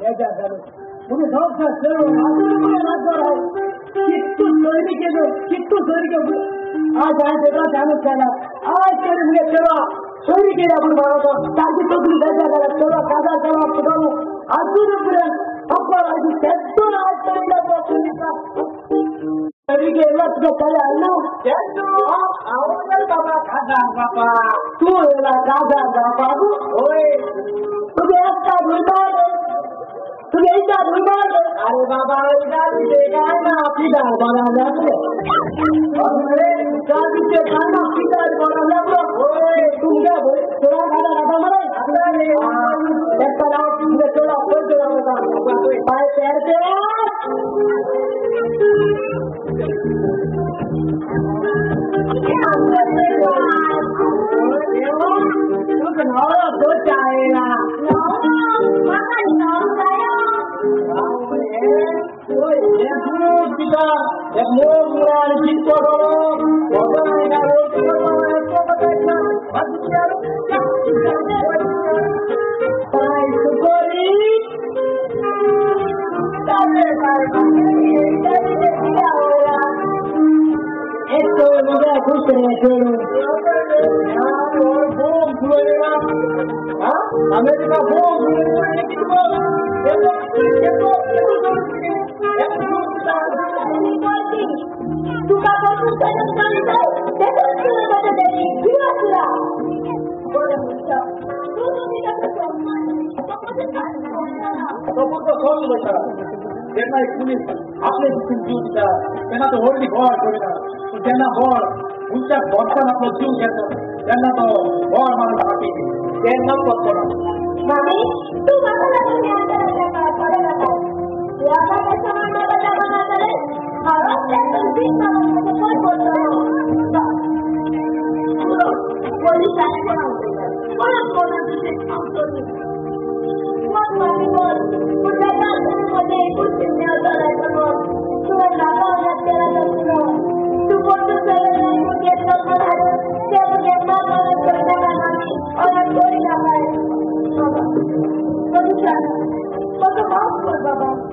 बेजार जालो मुगे संवसार चेडो अजून पर्यंत आजोर आहे कितू सोयरी केलो कितू सोयरी केलो आज हांवें तेका ध्यानूच केला आज तरी मुगे चेडवा सोयरी केल्या म्हूण म्हणतो ताजी तकली बेजार जाल्या चेडवा काजार जालो फुटोलो अजून पर्यंत अप्पा आजी तेतून आज तरी तरी तुझ्या काय आलो बाबा खाजार बाबा तू येला काजार बाबू होय तुझे एकटा भुलबाल तुझे एकटा भुलबाल अरे बाबा काय ना पिदार बरा लागले अरे गाडीचे काय ना पिदार बरा लागलो होय तुमच्या थोडा गाडा राहता मला एकटा नाव तुमच्या थोडा पैसे लावता पाय पेरते America आपले जीव दिता तेन्ना तो व्हडली गोड करिना पूण जेन्ना गोड उंचाक भरसान आपलो जीव घेता तेन्ना तो गोड मारून फाटी तेन्ना पडटलो. मामी तूं म्हाका लागून बाबा.